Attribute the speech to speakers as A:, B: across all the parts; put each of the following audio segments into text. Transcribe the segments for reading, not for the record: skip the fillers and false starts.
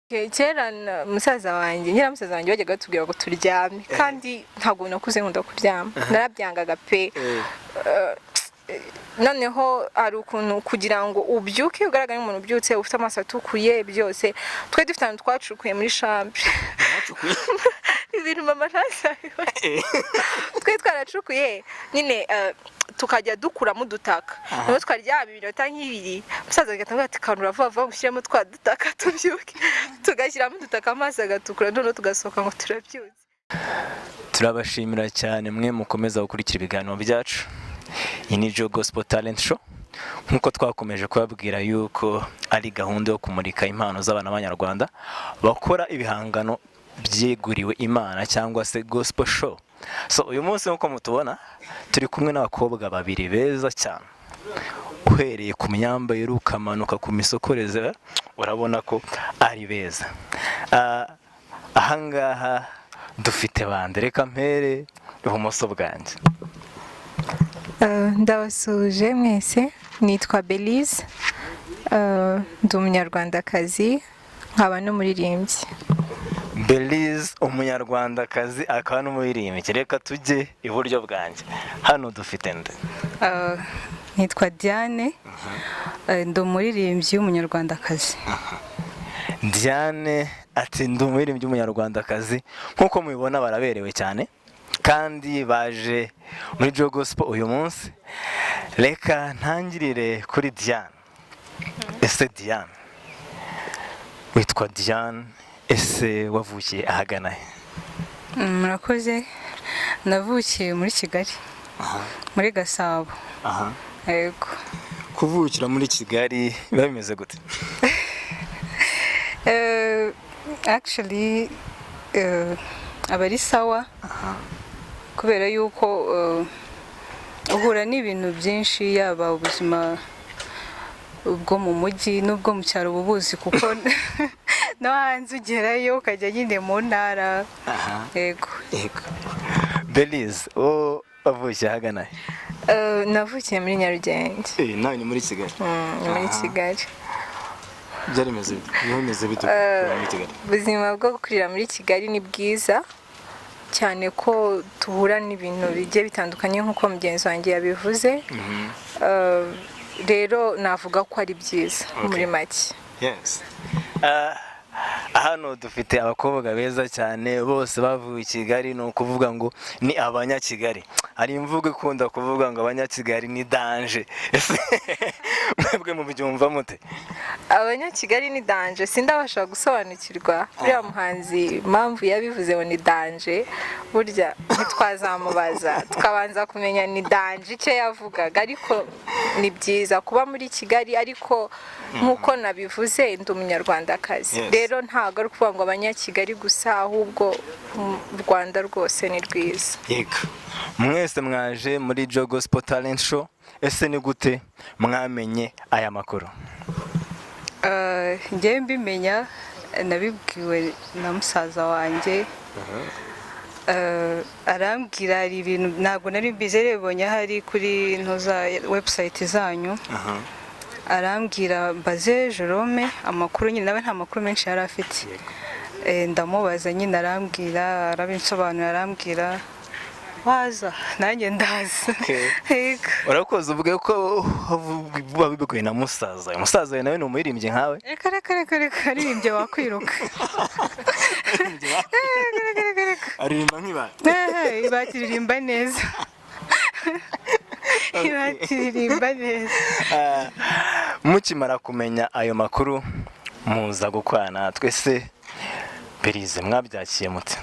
A: Kera musaza wanjye, nyiramusaza wanjye, bajyaga batubwira ngo turyame, kandi ntabwo nakuze nkunda kuryama, narabyangaga pe. Noneho hari ukuntu kugira ngo ubyuke ugaragare nk'umuntu ubyutse ufite amaso atukuye byose, twari dufite ahantu twacukuye muri chambre, ibintu mama ntasabibona, twari twaracukuye nyine, tukajya dukuramo udutaka, noneho twaryama iminota nk'ibiri, umusaza agahita ati: "Kanura vuba vuba, ushyiremo twa dutaka tubyuke." Tugashyiramo udutaka, amaso agatukura, noneho tugasohoka ngo turabyutse.
B: Turabashimira cyane mwe mukomeza gukurikira ibiganiro byacu. Iyi ni Joe Gospel Talent Show. Nk'uko twakomeje kubabwira yuko ari gahunda yo kumurika impano z'abana b'Abanyarwanda bakora ibihangano byeguriwe Imana cyangwa se gospel show. So uyu munsi, nk'uko mutubona, turi kumwe n'abakobwa babiri beza cyane. Uhereye ku myambarire ukamanuka ku misokoreze, urabona ko ari beza. Ahangaha dufite bande? Reka mpere ibumoso bwanjye.
A: Ndabasuhuje mwese, nitwa Belize, ndi Umunyarwandakazi nkaba n'umuririmbyi.
B: Belize, Umunyarwandakazi akaba n'umuririmbyi. Reka tujye iburyo bwanjye, hano dufite nde?
C: Nitwa Diane, ndi umuririmbyi w'Umunyarwandakazi.
B: Diane ati: "Ndi umuririmbyi w'Umunyarwandakazi." Nk'uko mubibona, baraberewe cyane kandi baje muri Joe Gospel uyu munsi. Reka ntangirire kuri Diane. Ese Diane, witwa Diane, ese wavukiye ahagana he?
C: Murakoze, navukiye muri Kigali, muri Gasabo. Yego.
B: Kuvukira muri Kigali biba bimeze gute?
C: Actually, aba ari sawa kubera yuko uhura n'ibintu byinshi, yaba ubuzima bwo mu mujyi n'ubwo mu cyaro uba ubuzi, kuko no hanze ugerayo ukajya nyine mu ntara. Yego.
B: Yego. Belize, wowe wavukiye ahagana he?
A: Navukiye muri Nyarugenge.
B: Eh, nawe ni muri Kigali?
A: Ni muri Kigali.
B: Byari bimeze bite? Niho bimeze bite gukurira muri Kigali?
A: Ubuzima bwo gukurira muri Kigali ni bwiza cyane, ko duhura n'ibintu bigiye bitandukanye nk'uko mugenzi wanjye yabivuze. Rero navuga ko ari byiza muri make.
B: Yes. Hano dufite abakobwa beza cyane, bose bavuye i Kigali, ni ukuvuga ngo ni Abanyakigali. Hari imvugo ikunda kuvuga ngo Abanyakigali ni danger. Ese mwebwe mubyumva mute?
A: Abanyakigali ni danger, sindabasha gusobanukirwa uriya muhanzi impamvu yabivuze ngo ni danger. Burya ntitwazamubaza tukabanza kumenya ni danger icyo yavugaga? Ariko ni byiza kuba muri Kigali, ariko nk'uko nabivuze, ndi Umunyarwandakazi. Rero ntabwo ari ukuvuga ngo Abanyakigali gusa, ahubwo mu Rwanda rwose ni rwiza.
B: Yego. Mwese mwaje muri Joe Gospel Talent Show. Ese ni gute mwamenye aya makuru?
C: Njyewe mbimenya nabibwiwe na musaza wanjye. Arambwira hari ibintu ntabwo nari mbizi, rero ahari kuri ntuza website zanyu, arambwira mbaze Jerome amakuru nyine, nawe nta makuru menshi yari afite. Ndamubaza nyine, arambwira, arabinsobanurira, arambwira waza, nanjye ndaza. Yego.
B: Urakoze. Uvuge ko wabibwiwe na musaza wawe. Musaza wawe nawe ni umuririmbyi nkawe?
C: Reka reka reka reka, aririmbye wakwiruka. Reka reka reka reka.
B: Aririmba nk'ibati?
C: Ibati ririmba neza, ibati ririmba neza.
B: Mukimara kumenya ayo makuru muza gukorana natwe, se Berize, mwabyakiye mute?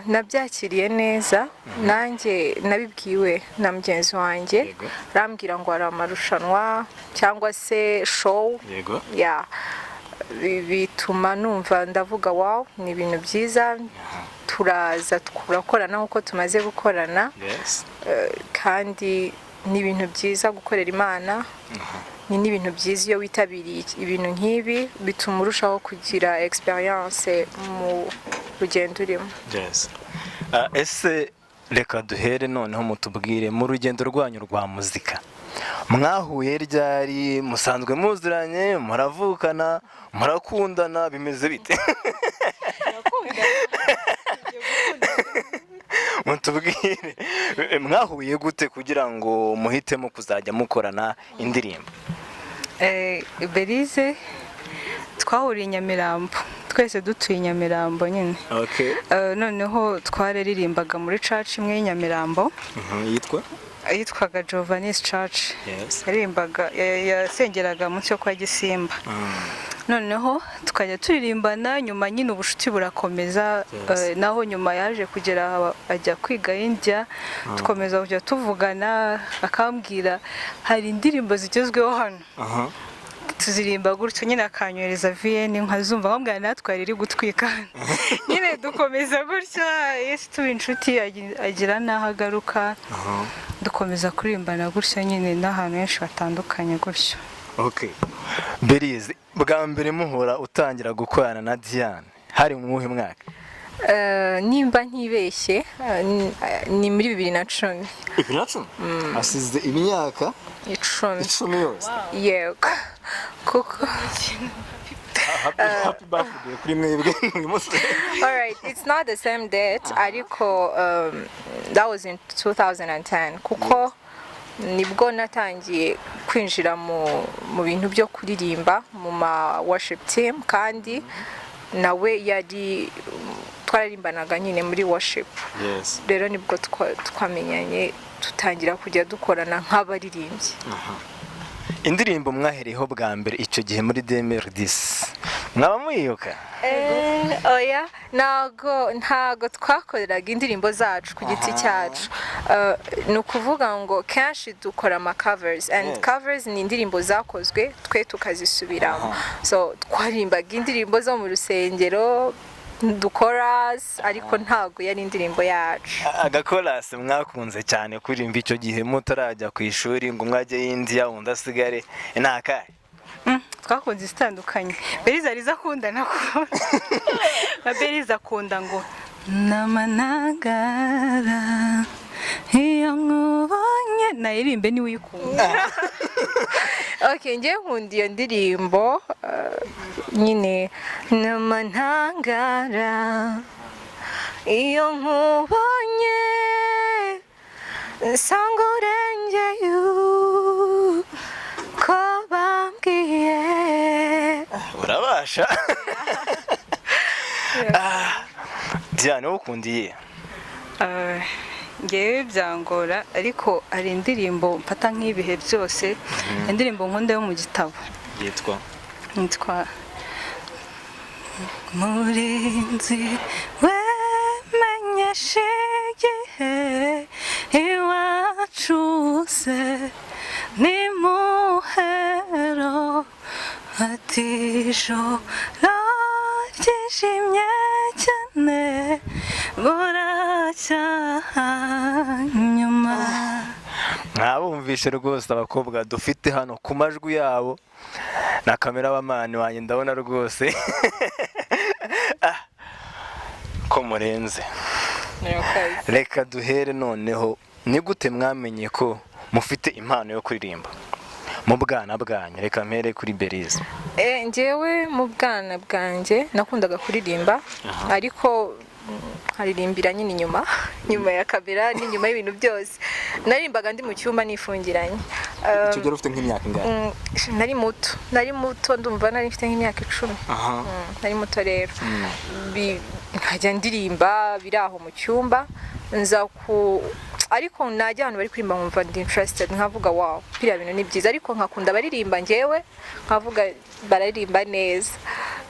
A: Nabyakiriye neza nanjye, nabibwiwe na mugenzi wanjye. Arambwira ngo hari amarushanwa cyangwa se show. Ya, bituma numva ndavuga: "Wow, ni ibintu byiza." Turaza turakorana nk'uko tumaze gukorana. Kandi ni ibintu byiza gukorera Imana, ni n'ibintu byiza iyo witabiriye ibintu nk'ibi, bituma urushaho kugira experience mu rugendo urimo.
B: Yes. Ese Reka duhere noneho mutubwire mu rugendo rwanyu rwa muzika, mwahuye ryari? Musanzwe muziranye? Muravukana? Murakundana? Bimeze bite? Mutubwire, mwahuye gute kugira ngo muhitemo kuzajya mukorana indirimbo?
C: Berize twahuriye i Nyamirambo, twese dutuye i Nyamirambo nyine. Noneho twararirimbaga muri church imwe y'i Nyamirambo.
B: Yitwa?
C: Yitwaga Giovanni's Church. Yaririmbaga, yasengeraga munsi yo kwa Gisimba. Noneho tukajya turirimbana, nyuma nyine ubucuti burakomeza. Naho nyuma yaje kugera ajya kwiga India, dukomeza kujya tuvugana, akambwira hari indirimbo zigezweho hano tuzirimba gutyo nyine, akanyohereza VN nkazumva, nkambwira natwe yari iri gutwika nyine. Dukomeza gutyo, Yesu tuba inshuti, agira n'aho agaruka, dukomeza kuririmbana gutyo nyine n'ahantu henshi hatandukanye gutyo.
B: Okay. Berize, bwa mbere muhura, utangira gukorana na Diane, hari mu muhe mwaka?
A: Nimba ntibeshye, ni muri 2010.
B: 2010? Asize imyaka
A: 10.
B: 10 yose.
A: Yego, kuko
B: Happy birthday kuri mwebwe uyu munsi.
A: Alright, it's not the same date, ariko that was in 2010, kuko nibwo natangiye kwinjira mu bintu byo kuririmba mu ma worship team, kandi nawe yari twararimbanaga nyine muri worship. Rero nibwo twamenyanye, dutangira kujya dukorana nk'abaririmbyi.
B: Indirimbo mwahereyeho bwa mbere icyo gihe muri 2010, mwaba muyibuka?
A: Oya, ntago twakoreraga indirimbo zacu ku giti cyacu. Ni ukuvuga ngo kenshi dukora ama covers, and covers ni indirimbo zakozwe, twe tukazisubiramo. So twaririmbaga indirimbo zo mu rusengero dukora, ariko ntago yari indirimbo yacu.
B: Agakorasi mwakunze cyane kuririmba icyo gihe mutarajya ku ishuri, ngo umwe ajye India undi asigare, ni akahe?
C: Twakunze izitandukanye. Beriza arizo akunda, nakunda nka Beriza akunda ngo namanagara iyo nkubonye, nayirimbe niwe uyikunda.
A: Okay, njye nkunda iyo ndirimbo, nyine namantangara iyo nkubonye, nsanga urengeye ko bambwiye.
B: Urabasha. Diane, wowe ukunda iyihe?
C: Ngewe byangora, ariko hari indirimbo mfata nk'ibihe byose, indirimbo nkunda yo mu gitabo.
B: Yitwa?
C: Nitwa Murinzi wemenyesha igihe iwacu se ni muhero, ati ijoro ryijimye cyane buracya nyuma.
B: Mwabumvishe rwose abakobwa dufite hano ku majwi yabo na cameraman wanjye, ndabona rwose ko murenze. Reka duhere noneho, ni gute mwamenye ko mufite impano yo kuririmba mu bwana bwanyu? Reka mpere kuri Berize.
A: Njyewe mu bwana bwanjye nakundaga kuririmba, ariko nkaririmbira nyine nyuma ya kamera n'inyuma y'ibintu byose. Naririmbaga ndi mu cyumba nifungiranye.
B: Icyo gihe ufite nk'imyaka ingana?
A: Nari muto, nari muto, ndumva nari mfite nk'imyaka 10. Nari muto rero. Nkajya ndirimba biri aho mu cyumba, nza ku ariko najya ahantu bari kuririmba nkumva ndi interested, nkavuga: "Wow, biriya bintu ni byiza." Ariko nkakunda abaririmba, njyewe nkavuga bararirimba neza.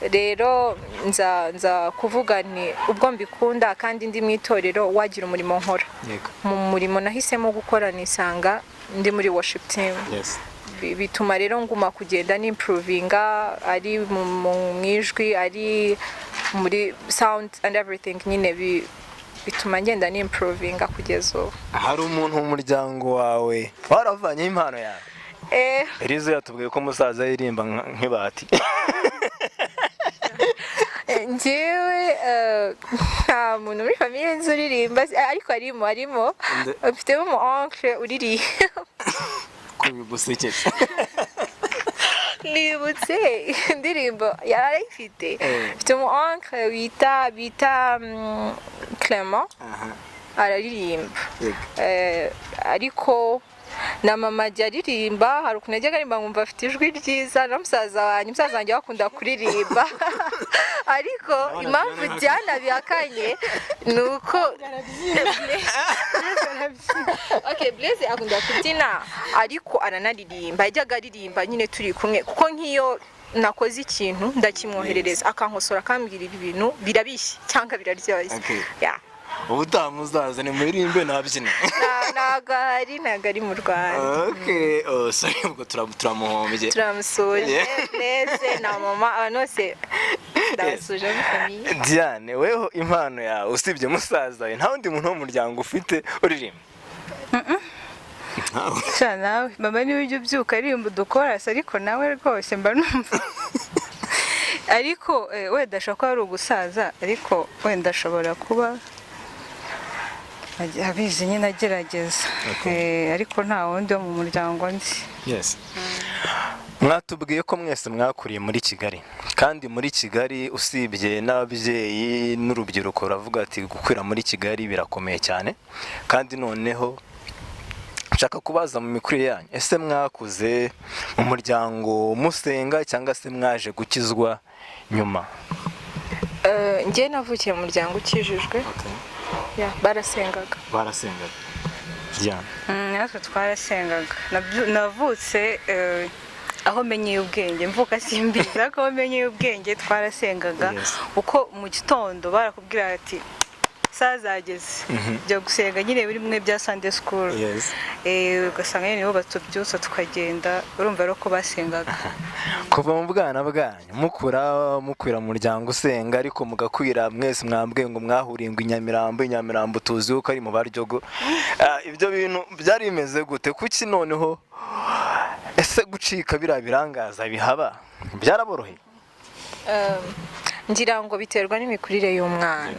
A: Rero nza kuvuga nti ubwo mbikunda kandi ndi mu itorero, wagira umurimo nkora. Mu murimo nahisemo gukora, nisanga ndi muri worship team. Bituma rero nguma kugenda n'improvinga, ari mu ijwi, ari muri sound and everything nyine, bituma ngenda n'improvinga kugeza ubu.
B: Hari umuntu mu muryango wawe waravanyeho impano yawe? Elizo yatubwiye ko musaza yiririmba nk'ibati.
A: Njyewe nta muntu muri famille nzi uririmba, ariko harimo mfitemo umu oncle uririmba.
B: Ko bigusekeje?
A: Nibutse indirimbo yari arayifite. Mfite umu oncle bita Clement, araririmba. Ariko na mama ajya aririmba, hari ukuntu yajyaga aririmba nkumva afite ijwi ryiza, na musaza wanjye bakunda kuririmba. Ariko impamvu Diana bihakanye ni uko, okay, Blaise akunda kubyina ariko aranaririmba. Yajyaga aririmba nyine turi kumwe, kuko nk'iyo nakoze ikintu ndakimwoherereza akankosora, akambwira ibi bintu birabishye cyangwa biraryoshye. Yeah.
B: Ubutaha muzazane muririmbe nabyine.
A: Ntabwo ari mu Rwanda.
B: Okay, oh sorry, ubwo turamuhombye.
A: Turamusuhuje Blaise na mama, abantu bose ndabasuhuje muri famille.
B: Diane, weho impano yawe, usibye musaza wawe, nta wundi muntu wo mu muryango ufite uririmba? Ntawe.
C: Sha nawe mama niwe ujya ubyuka aririmba udukorasi, ariko nawe rwose mba numva, ariko wenda ashobora kuba ari ugusaza, ariko wenda ashobora kuba abizi nyine agerageza. Ariko nta wundi wo mu muryango nzi.
B: Yes. Mwatubwiye ko mwese mwakuriye muri Kigali, kandi muri Kigali usibye n'ababyeyi n'urubyiruko ruravuga ati gukwira muri Kigali birakomeye cyane. Kandi noneho nshaka kubaza mu mikurire yanyu, ese mwakuze mu muryango musenga cyangwa se mwaje gukizwa nyuma?
A: Njye navukiye mu muryango ukijijwe. Yeah, barasengaga.
B: Barasengaga. Diane?
C: Natwe twarasengaga. Navutse aho menyeye ubwenge, mvuka simbizi, ariko aho menyeye ubwenge twarasengaga, kuko mu gitondo barakubwira ati saa zageze, jya gusenga nyine, bimwe bya Sunday school. Ugasanga nyine nibo batubyutsa tukagenda. Urumva rero ko basengaga.
B: Kuva mu bwana bwanyu mukura, mukwira mu muryango usenga, ariko mugakwira mwese, mwambwiye ngo mwahuriye ngo i Nyamirambo. I Nyamirambo tuzi ko ari mu Baryogo. Ibyo bintu byari bimeze gute? Kuki noneho ese gucika biriya birangaza bihaba byaraboroheye?
A: Ngira ngo biterwa n'imikurire y'umwana.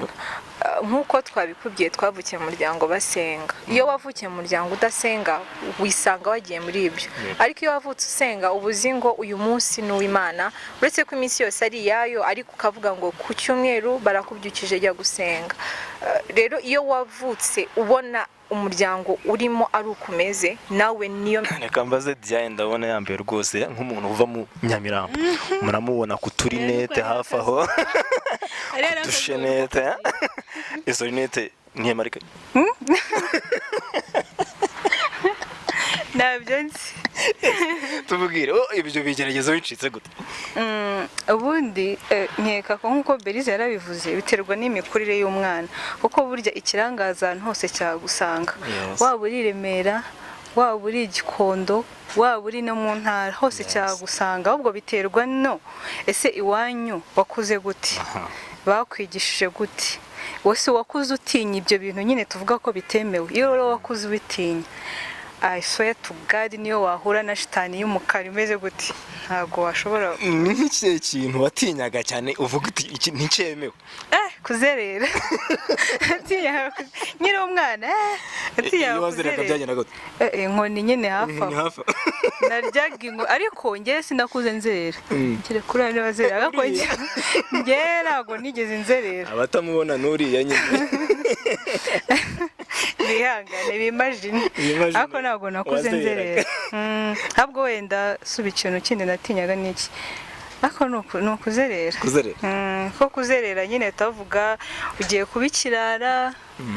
A: Nk'uko twabikubwiye, twavukiye mu muryango basenga. Iyo wavukiye mu muryango udasenga wisanga wagiye muri ibyo, ariko iyo wavutse usenga uba uzi ngo uyu munsi ni uw'Imana, uretse ko iminsi yose ari iyayo, ariko ukavuga ngo ku cyumweru barakubyukije, jya gusenga. Rero iyo wavutse ubona umuryango urimo ari uko umeze, nawe niyo.
B: Reka mbaze Diane, ndabona yambaye rwose nk'umuntu uva mu Nyamirambo, muramubona ku turinete hafi aho, udushenete. Izo rinete niyo marike?
C: Ntabyo nzi.
B: Tubwire, oh, ibyo bigeragezo bicitse gute?
C: Ubundi nkeka ko nk'uko Berize yarabivuze, biterwa n'imikurire y'umwana, kuko burya ikirangaza ahantu hose cyagusanga. Waba uri i Remera, waba uri i Gikondo, waba uri no mu ntara hose, cyagusanga. Ahubwo biterwa no ese iwanyu wakuze gute, bakwigishije gute, wese wakuze utinya ibyo bintu nyine tuvuga ko bitemewe. Iyo rero wakuze ubitinya, I swear to God, niyo wahura na shitani y'umukara imeze gute ntabwo washobora.
B: Ni nk'ikihe kintu watinyaga cyane uvuga uti iki nticyemewe?
C: Kuzerera. Nkiri umwana, natinyaga
B: Iyo wazereraga
C: kuzerera.
B: byagenda gute?
C: Inkoni nyine hafi
B: Ni
C: aho.
B: hafi.
C: Naryaga inkoni, ariko njyewe sinakuze nzerera. Nkiri kuri ayo bazerera, ariko njyewe ntabwo nigeze nzerera.
B: Abatamubona n'uriya nyine.
C: Bihangane bimagine.
B: Bimagine.
C: Ariko ntabwo nakuze
B: Wazereraga.
C: nzerera. Ahubwo wenda suba ikintu kindi natinyaga n'iki, ariko ni ukuzerera.
B: Kuzerera.
C: Ko kuzerera nyine tuvuga ugiye kuba ikirara,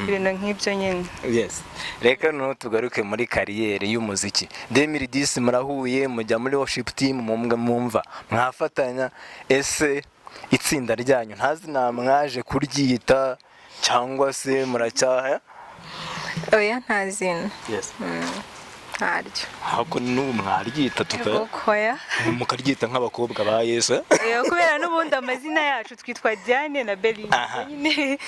C: ibintu nk'ibyo nyine.
B: Yes, reka noneho tugaruke muri carrière y'umuziki. 2010 murahuye, mujya muri worship team, mumva mwafatanya. Ese itsinda ryanyu ntazi nta mwaje kuryita cyangwa se muracyaha?
A: Oya, nta zina. Ntaryo.
B: Ahubwo n'ubu mwaryita tuka
C: Oya.
B: Mukaryita nk'abakobwa ba Yesu.
C: Kubera n'ubundi amazina yacu twitwa Diane na Belize. Nyine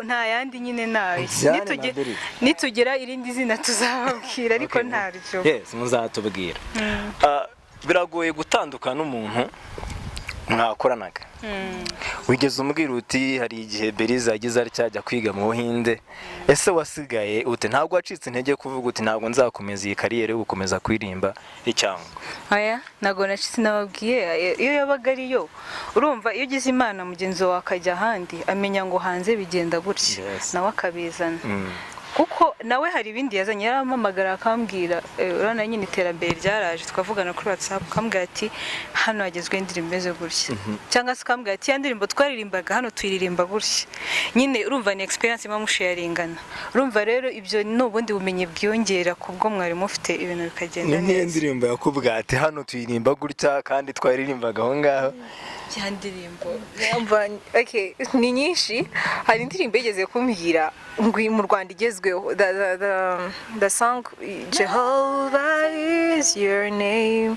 C: nta yandi nyine nayo.
B: Diane na Belize.
C: Nitugira irindi zina tuzababwira, ariko
B: Okay.
C: ntaryo.
B: Yes, muzatubwira. Biragoye gutandukana n'umuntu. Mwakoranaga, wigeze umbwira uti hari igihe Belize yagize atya ajya kwiga mu Buhinde. Ese wasigaye ute? Ntabwo wacitse intege kuvuga uti ntabwo nzakomeza iyi career yo gukomeza kuririmba icyangwa?
C: Oya, ntabwo nacitse. Nababwiye, iyo yabaga ariyo, urumva iyo ugize Imana mugenzi wawe akajya ahandi, amenya ngo hanze bigenda gutya, nawe akabizana, kuko nawe hari ibindi yazanye. Yarampamagara akambwira, urabona nyine iterambere ryaraje, twavugana kuri WhatsApp, akambwira ati hano hagezweho indirimbo imeze gutya, cyangwa se akambwira ati ya ndirimbo twaririmbaga hano tuyiririmba gutya. Nyine urumva ni experience muba musharingana. Urumva rero ibyo ni ubundi bumenyi bwiyongera ku bwo mwari mufite, ibintu bikagenda
B: Ni nk'iyo
C: neza.
B: ndirimbo yakubwira ati hano tuyirimba gutya kandi twaririmbaga aho ngaho?
C: Ya ndirimbo?
A: Umva, okay, ni nyinshi. Hari indirimbo yigeze kumbwira ngo mu Rwanda igezweho, the song "Jehovah Is Your Name".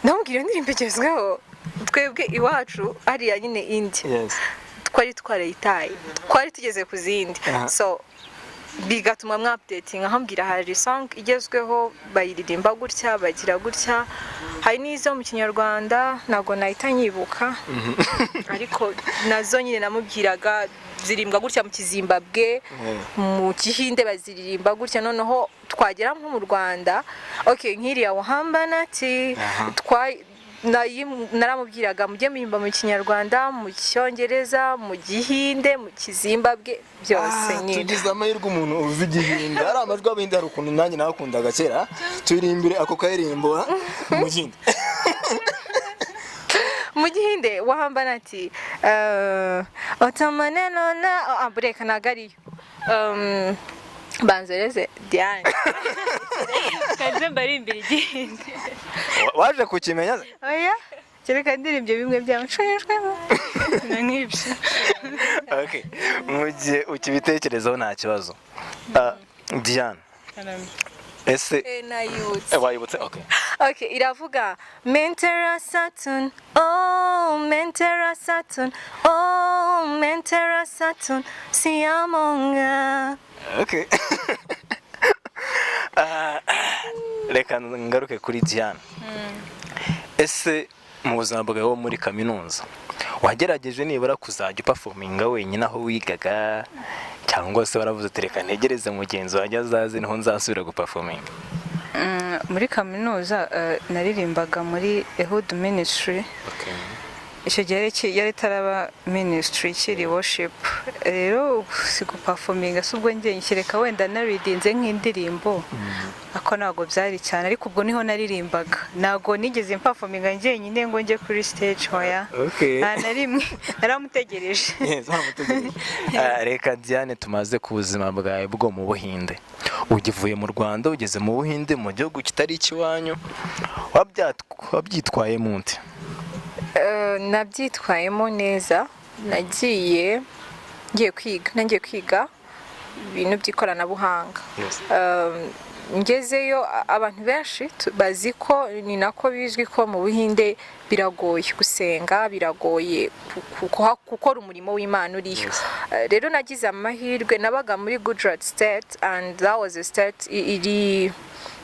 A: Ndamubwira iyo ndirimbo igezweho, twebwe iwacu hariya nyine India twari twarayitaye, twari tugeze ku zindi. So bigatuma mwaupdatinga, nkambwira hari song igezweho bayiririmba gutya, bagira gutya. Hari n'izo mu Kinyarwanda ntabwo nahita nyibuka, ariko nazo nyine namubwiraga zirimbwa gutya mu Kizimbabwe, mu Gihinde baziririmba gutya. Noneho twagera nko mu Rwanda, okay, nk'iriya "Wahamba Nati", naramubwiraga mujye murimba mu Kinyarwanda, mu Cyongereza, mu Gihinde, mu Kizimbabwe, byose nyine.
B: Tugize amahirwe umuntu uzi Igihinde. Hari amajwi y'Abahinde, hari ukuntu nanjye nakundaga kera. Turirimbire ako karirimbo mu Gihinde.
A: Mu Gihinde "Wahamba Nati", otamanenona, ah, bureka, ntabwo ariyo. Banzereze Diane.
C: Kanze mbarimbira Igihinde.
B: Waje kukimenya se?
C: Oya, kereka ndirimbye bimwe byamushweshwemo nk'ibyo.
B: Okay. Mu gihe ukibitekerezaho nta kibazo. Diane, ese
A: Nayibutse.
B: Wayibutse, okay.
A: Okay, iravuga "Mentera Saturn, oh Mentera Saturn, oh Mentera Saturn, Siamonga."
B: Okay. Reka ngaruke kuri Diane. Ese mu buzima bwawe wo muri kaminuza wagerageje nibura kuzajya uperforminga wenyine aho wigaga, cyangwa se waravuze uti reka ntegereze mugenzi wanjye azaze niho nzasubira guperforminga?
C: Muri kaminuza naririmbaga muri Ehud Ministry. Icyo gihe yari itaraba ministry, ikiri worship. Rero si guperforminga, si ubwo njye, kereka wenda naridinze nk'indirimbo, ako ntabwo byari cyane. Ariko ubwo niho naririmbaga, ntabwo nigeze mperforminga njyenyine ngo njye kuri stage, hoya. Nta na rimwe, naramutegereje.
B: Yes, waramutegereje. Reka Diane, tumaze ku buzima bwawe bwo mu Buhinde. Ugivuye mu Rwanda ugeze mu Buhinde, mu gihugu kitari icy'iwanyu, wabyitwaye mu nte?
A: Nabyitwayemo neza. Nagiye ngiye kwiga, nagiye kwiga ibintu by'ikoranabuhanga. Ngezeyo abantu benshi bazi ko, ni nako bizwi ko mu Buhinde biragoye gusenga, biragoye gukora umurimo w'Imana uriyo. Rero nagize amahirwe, nabaga muri Gujarat State, and that was a state iri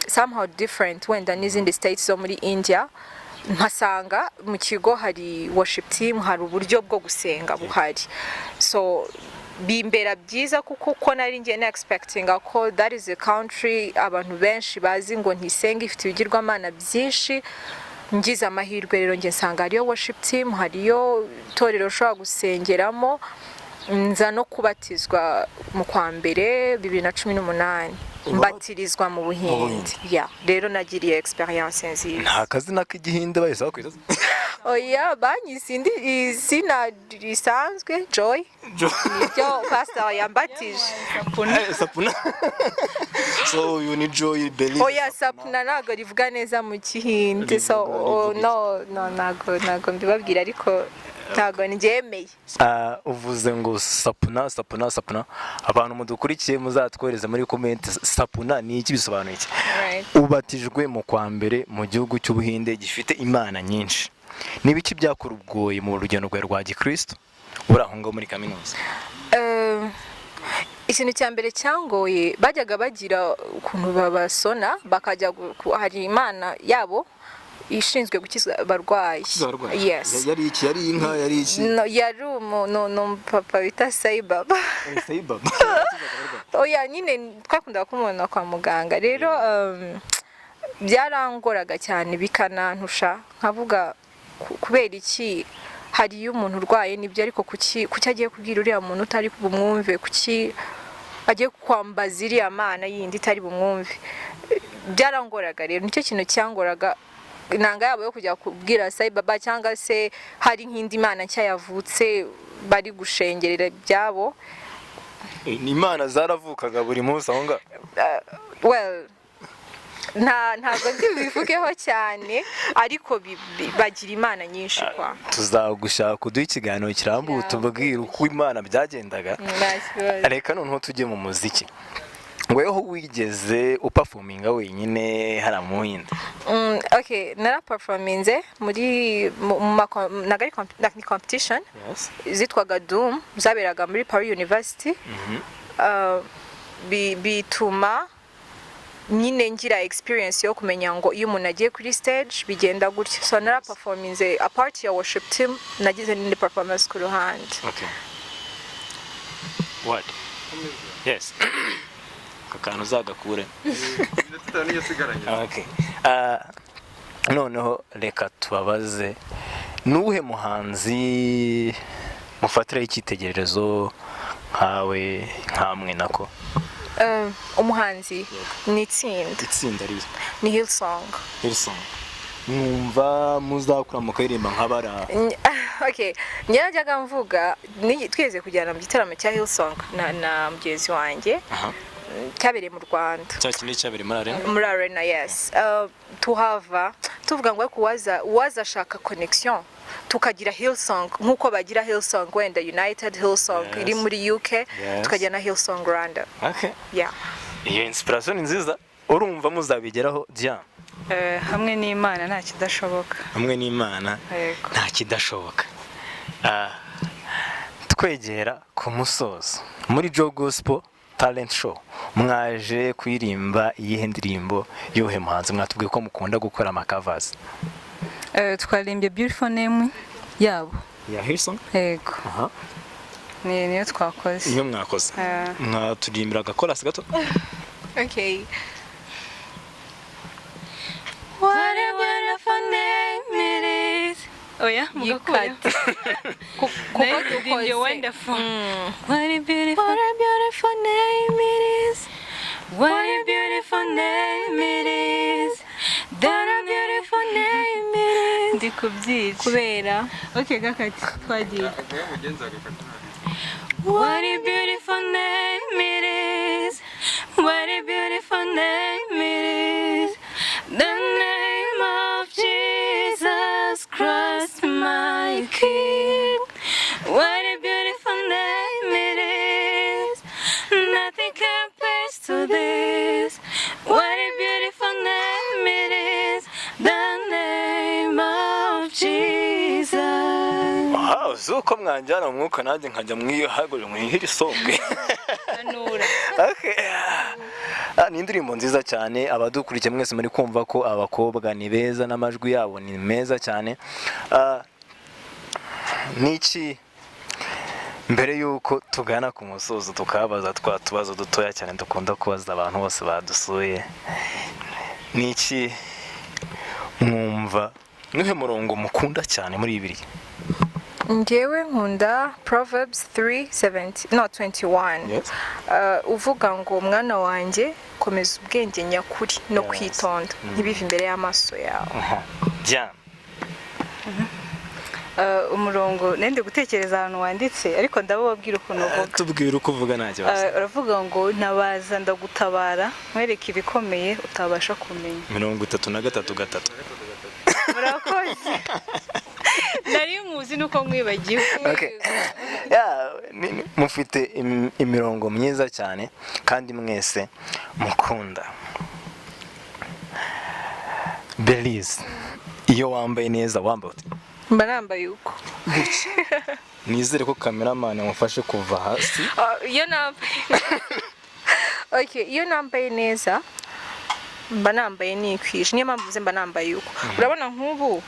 A: somehow different wenda n'izindi states zo muri India. Mpasanga mu kigo hari worship team, hari uburyo bwo gusenga buhari. So bimbera byiza kuko ko nari ngiye na expectinga ko that is a country abantu benshi bazi ngo ntisenga, ifite ibigirwamana byinshi. Ngize amahirwe rero njye nsanga hariyo worship team, hariyo itorero ushobora gusengeramo. Nza no kubatizwa mu kwa mbere 2018, mbatirizwa mu Buhinde. Ya, rero nagiriye experience nziza.
B: Nta kazina k'Igihinde bahise bakwita?
A: Oya, banyise indi izina risanzwe, Joy, niryo pastor yambatije.
B: Sapuna. So uyu ni Joy Belize?
A: Oya, Sapuna ntabwo rivuga neza mu Gihinde, so
B: Rivuga
A: oh,
B: rivuga?
A: No, ntabwo mbibabwira, ariko ntabwo ndyemeye.
B: Uvuze ngo Sapuna, Sapuna, Sapuna. Abantu mudukurikiye muzatwohereze muri comment, Sapuna ni iki, bisobanuye iki? Ubatijwe mu kwa mbere mu gihugu cy'Ubuhinde gifite imana nyinshi. Ni ibiki byakugoye mu rugendo rwawe rwa gikristo uri aho ngaho muri kaminuza?
A: Ikintu cya mbere cyangoye, bajyaga bagira ukuntu babasona bakajya hari imana yabo. Ishinzwe gukiza abarwayi. Yes.
B: Yari iki? Yari inka? Yari iki?
A: No, yari ni umupapa bita Saibaba.
B: Saibaba.
A: Oya, nyine twakundaga kumubona kwa muganga. Rero byarangoraga cyane, bikanantusha, nkavuga kubera iki hariyo umuntu urwaye, nibyo, ariko kuki agiye kubwira uriya muntu utari bumwumve? Kuki agiye kwambaza iriya mana yindi itari bumwumve? Byarangoraga. Rero nicyo kintu cyangoraga, inanga yabo yo kujya kubwira Saibaba, cyangwa se hari nk'indi mana nshya yavutse bari gushengerera ibyabo.
B: Ni imana zaravukaga buri munsi aho ngaho?
A: Well, ntabwo ndi bubivugeho cyane, ariko bagira imana nyinshi kwa.
B: Tuzagushaka uduhe ikiganiro kirambuye, tubwire uko imana byagendaga.
A: Nta kibazo.
B: Reka noneho tujye mu muziki. Weho wigeze uperforminga wenyine hariya mu Buhinde?
A: Okay, naraperforminze muri mu ntabwo ari ni competition zitwaga Doom, zaberaga muri Paris University. Bituma nyine ngira experience yo kumenya ngo iyo umuntu agiye kuri stage bigenda gutya. So naraperforminze apart ya worship team, nagize n'indi performance ku ruhande.
B: Okay. What? Yes. Aka kantu uzagakure.
D: Iminota 5 niyo isigaranye.
B: Okay. Noneho reka tubabaze, nuwuhe muhanzi mufatiraho icyitegererezo nkawe, nkamwe nako?
A: Umuhanzi ni itsinda.
B: Itsinda rihe?
A: Ni Hillsong.
B: Hillsong. Mwumva muzakura mukaririmba nk'abara?
A: Okay, njye najyaga mvuga, twigeze kujyana mu gitaramo cya Hillsong na mugenzi wanjye, cyabereye mu Rwanda.
B: Cya kindi cyabereye muri arena?
A: Muri arena, yes. Tuhava tuvuga ngo ariko uwaza ashaka connection tukagira Hillsong nk'uko bagira Hillsong wenda United, Hillsong iri muri UK, tukagira na Hillsong Rwanda. Yeah.
B: Iyo inspiration ni nziza. Urumva muzabigeraho, Diane?
C: Hamwe n'Imana nta kidashoboka.
B: Hamwe n'Imana
C: Yego.
B: nta kidashoboka. Twegera ku musozo, muri Joe Gospel Talent Show mwaje kuririmba iyihe ndirimbo y'uhe muhanzi? Mwatubwiye ko mukunda gukora amacovers.
C: Twaririmbye Beautiful Name yabo.
B: Ya Hillsong?
C: Yego.
B: Aha.
C: Ni niyo twakoze.
B: Niyo mwakoze?
C: Eh.
B: Mwaturirimbira agachorus gato?
A: Okay.
C: What a wonderful name it is. Oya, mugakure.
A: Kuko
C: Nayo turirimbye
A: dukoze
C: wonderful. What a beautiful,
A: What a beautiful name it is.
C: What a beautiful name it is.
A: What a beautiful name it is.
C: Ndi kubyica.
A: Kubera
C: Okay, gakati twagiye.
D: Mugenzi agakata.
C: What a beautiful name it is. What a beautiful name it is. The name of Jesus Christ, my King. What a beautiful name it is. Nothing compares to this. What a beautiful name it is. The name of Jesus.
B: Wow, uzi uko mwanjyana mu mwuka, nanjye nkajya mwihagurira mu Hillsong. Okay. Ni indirimbo nziza cyane. Abadukurikiye mwese muri kumva ko abakobwa ni beza n'amajwi yabo ni meza cyane. Niki, mbere y'uko tugana ku musozo tukabaza twa tubazo dutoya cyane dukunda kubaza abantu bose badusuye, niki mwumva, nuhe murongo mukunda cyane muri Bibiliya?
A: Njyewe nkunda Proverbs 3:70, no, 21. Uvuga ngo mwana wanjye, komeza ubwenge nyakuri no kwitonda, ntibive imbere y'amaso yawe.
B: Diane?
C: Umurongo nende gutekereza ahantu wanditse, ariko ndababwira ukuntu uvuga.
B: Tubwira uko uvuga, nta kibazo.
C: Uravuga ngo ntabaza ndagutabara, nkwereke ibikomeye utabasha kumenya.
B: 33:3.
C: Murakoze, nari muzi nuko mwibagiwe.
B: Okay. Yeah, mufite imirongo myiza cyane kandi mwese mukunda. Belize, iyo wambaye neza wambaye ute?
A: Mba nambaye uko.
B: Nizere ko cameraman amufashe kuva hasi.
A: Iyo nambaye, okay, iyo nambaye neza Mba nambaye nikwije, niyo mpamvu mvuze mba nambaye uko. Urabona nk'ubu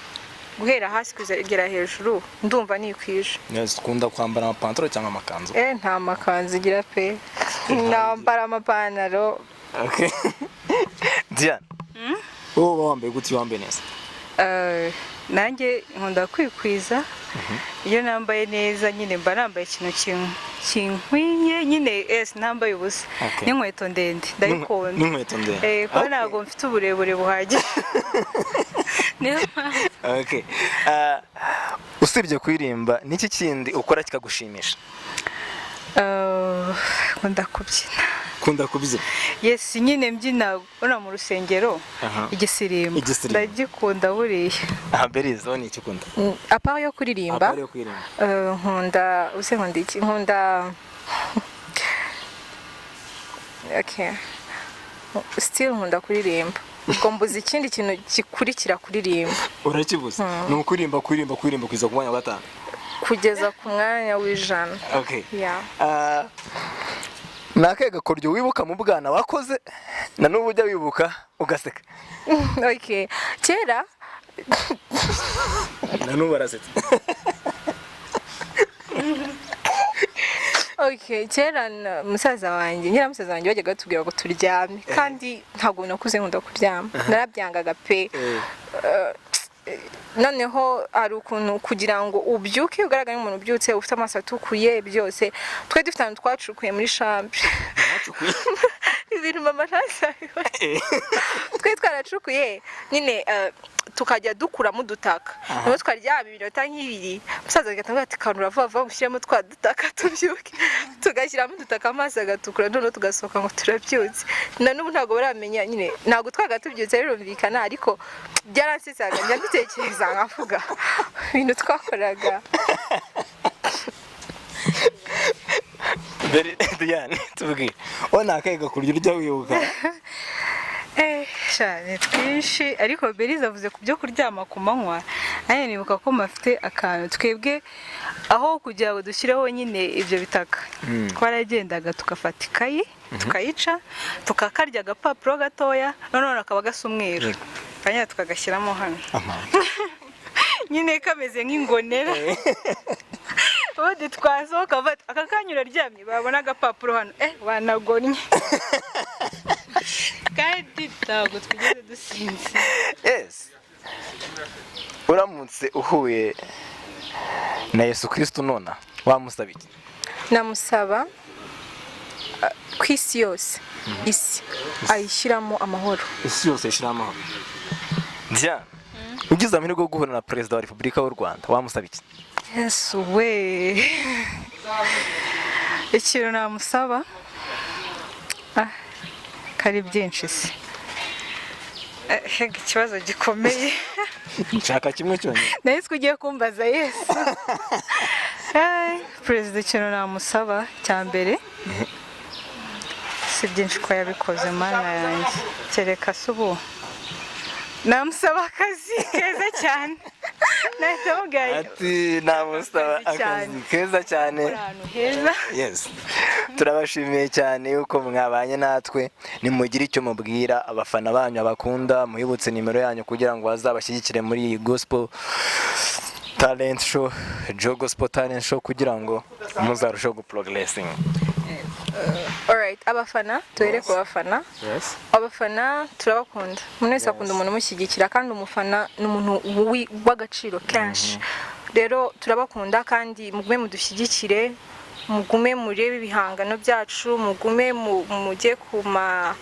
A: guhera hasi kugera hejuru ndumva nikwije.
B: Yes, ukunda kwambara amapantaro cyangwa amakanzu?
A: Nta makanzu igira pe, nambara amapantaro.
B: Okay. Diane, wowe uba wambaye gute iyo wambaye neza?
C: Nanjye nkunda kwikwiza. Iyo nambaye neza nyine mba nambaye ikintu kinkwiye nyine, esi ntambaye ubusa. N'inkweto ndende ndayikunda.
B: N'inkweto ndende.
C: Kuko ntabwo mfite uburebure buhagije, niyo mpamvu.
B: Okay. Usibye kuririmba, niki kindi ukora kikagushimisha?
C: Nkunda kubyina.
B: Kunda kubyina?
C: Yes, nyine mbyina ura mu rusengero. Igisirimba.
B: Igisirimba.
C: Ndagikunda buriya.
B: Aha, Berize, wowe ni iki ukunda?
A: À part yo kuririmba?
B: À part yo kuririmba.
A: Nkunda use, nkunda iki? Nkunda, okay, still nkunda kuririmba. Ubwo mbuze ikindi kintu gikurikira kuririmba.
B: Urakibuze? Ni ukuririmba, kuririmba, kuririmba kugeza ku mwanya wa gatanu?
A: Kugeza ku mwanya w'100. Yeah.
B: Ni akahe gakoryo wibuka mu bwana wakoze na n'ubu ujya wibuka ugaseka?
A: Okay, kera
B: Na n'ubu arasetse.
A: Okay, kera musaza wanjye, nyira musaza wanjye, bajyaga batubwira ngo turyame, kandi ntabwo nakuze nkunda kuryama, narabyangaga pe. Noneho hari ukuntu kugira ngo ubyuke ugaragare nk'umuntu ubyutse ufite amaso atukuye byose, twari dufite ahantu twacukuye muri chambre, ibintu mama Chance, twari twaracukuye nyine, tukajya dukuramo udutaka, noneho twaryama iminota nk'ibiri, umusaza agahita ati: "Kanura vuba vuba mushyiremo twa dutaka tubyuke." Tugashyiramo udutaka, amaso agatukura, noneho tugasohoka ngo turabyutse. Na n'ubu ntabwo baramenya nyine, ntabwo twaga tubyutse, birumvikana, ariko byaransetsaga, njya mbitekereza nkavuga ibintu twakoraga.
B: Mbere Diane, tubwire, wowe ni akahe gakoryo ujya wibuka?
C: Sha, ni twinshi, ariko Berize avuze ku byo kuryama ku manywa, nanjye nibuka ko mafite akantu. Twebwe aho kugira ngo dushyireho nyine ibyo bitaka, twaragendaga tugafata ikayi tukayica, tukakarya agapapuro gatoya, noneho kakaba gasa umweru, kanya tukagashyiramo hano nyine kameze nk'ingonera. Ubundi twasohoka bati: "Aka kanya uraryamye?" Babona agapapuro hano, banagonnye, kandi ntabwo twigeze dusinzira.
B: Yes, uramutse uhuye na Yesu Kristo nona, wamusaba iki?
A: Namusaba ku isi yose, isi ayishyiramo amahoro.
B: Isi yose ishyira amahoro. Diane, ugize amahirwe yo guhura na Perezida wa Repubulika y'u Rwanda, wamusaba iki?
C: Yesu we, ikintu namusaba, kari byinshi se. Hega ikibazo gikomeye.
B: Nshaka kimwe cyonyine.
C: Nahise ko ugiye kumbaza Yesu. Ai, perezida, ikintu namusaba cya mbere si byinshi ko yabikoze, Mana yanjye, kereka se ubu namusaba akazi keza cyane, nahita mubwira.
B: Ati namusaba
C: Akazi cyane.
B: Akazi keza cyane.
C: Ahantu heza.
B: Yes, turabashimiye cyane yuko mwabanye natwe. Nimugire icyo mubwira abafana banyu abakunda, muhibutse nimero yanyu kugira ngo bazabashyigikire muri iyi gospel talent show, Joe Gospel Talent Show, kugira ngo muzarusheho guprogressinga.
A: Alright, abafana, duhere ku bafana.
B: Yes.
A: Abafana turabakunda. Umuntu wese akunda umuntu umushyigikira, kandi umufana ni umuntu w'agaciro kenshi. Rero turabakunda, kandi mugume mudushyigikire, mugume murebe ibihangano byacu, mugume mujye ku ma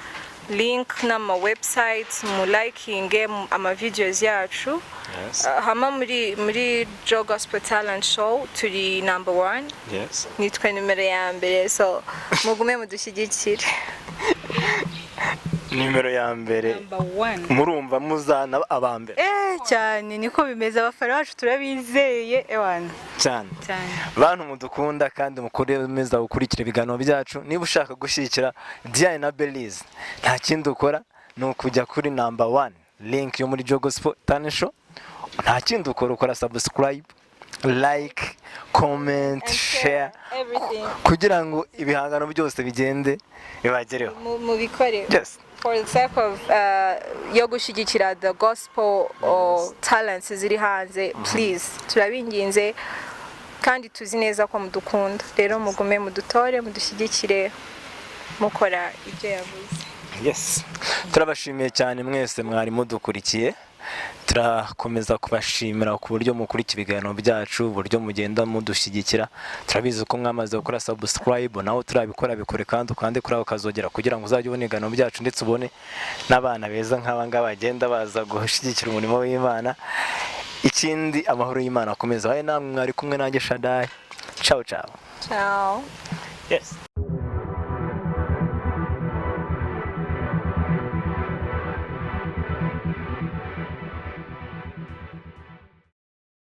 A: link n'ama website, mu likinge ama videos yacu. Hama muri Joe Gospel Talent Show turi number one. Nitwe nimero ya mbere, so mugume mudushyigikire.
B: Nimero ya mbere.
C: Number one.
B: Murumva muzana aba mbere.
C: Cyane, niko bimeze, abafana bacu turabizeye, ewana.
B: Cyane.
C: Cyane.
B: Bantu mudukunda kandi mukomeza gukurikira ibiganiro byacu, niba ushaka gushyigikira Diane na Belize, nta kindi ukora ni ukujya kuri number one link yo muri Joe Gospel Talent Show. Nta kindi ukora, ukora subscribe, like, comment, share
A: everything.
B: Kugira ngo ibihangano byose bigende bibagereho.
A: Mubikore.
B: Yes.
A: For the sake of yo gushyigikira the gospel or talents ziri hanze, please, turabinginze kandi tuzi neza ko mudukunda. Rero mugume mudutore, mudushyigikire, mukora ibyo yavuze.
B: Yes, turabashimiye cyane mwese mwari mudukurikiye. Turakomeza kubashimira ku buryo mukurikira ibiganiro byacu, uburyo mugenda mudushyigikira. Turabizi ko mwamaze gukora subscribe. Nawe turabikora, bikore kandi ukande kuri ako kazogera kugira ngo uzajye ubona ibiganiro byacu, ndetse ubone n'abana beza nk'aba ngaba bagenda baza gushyigikira umurimo w'Imana. Ikindi, amahoro y'Imana akomeza abaye namwe. Mwari kumwe nanjye Shadai. Ciao ciao.
A: Ciao.
B: Yes.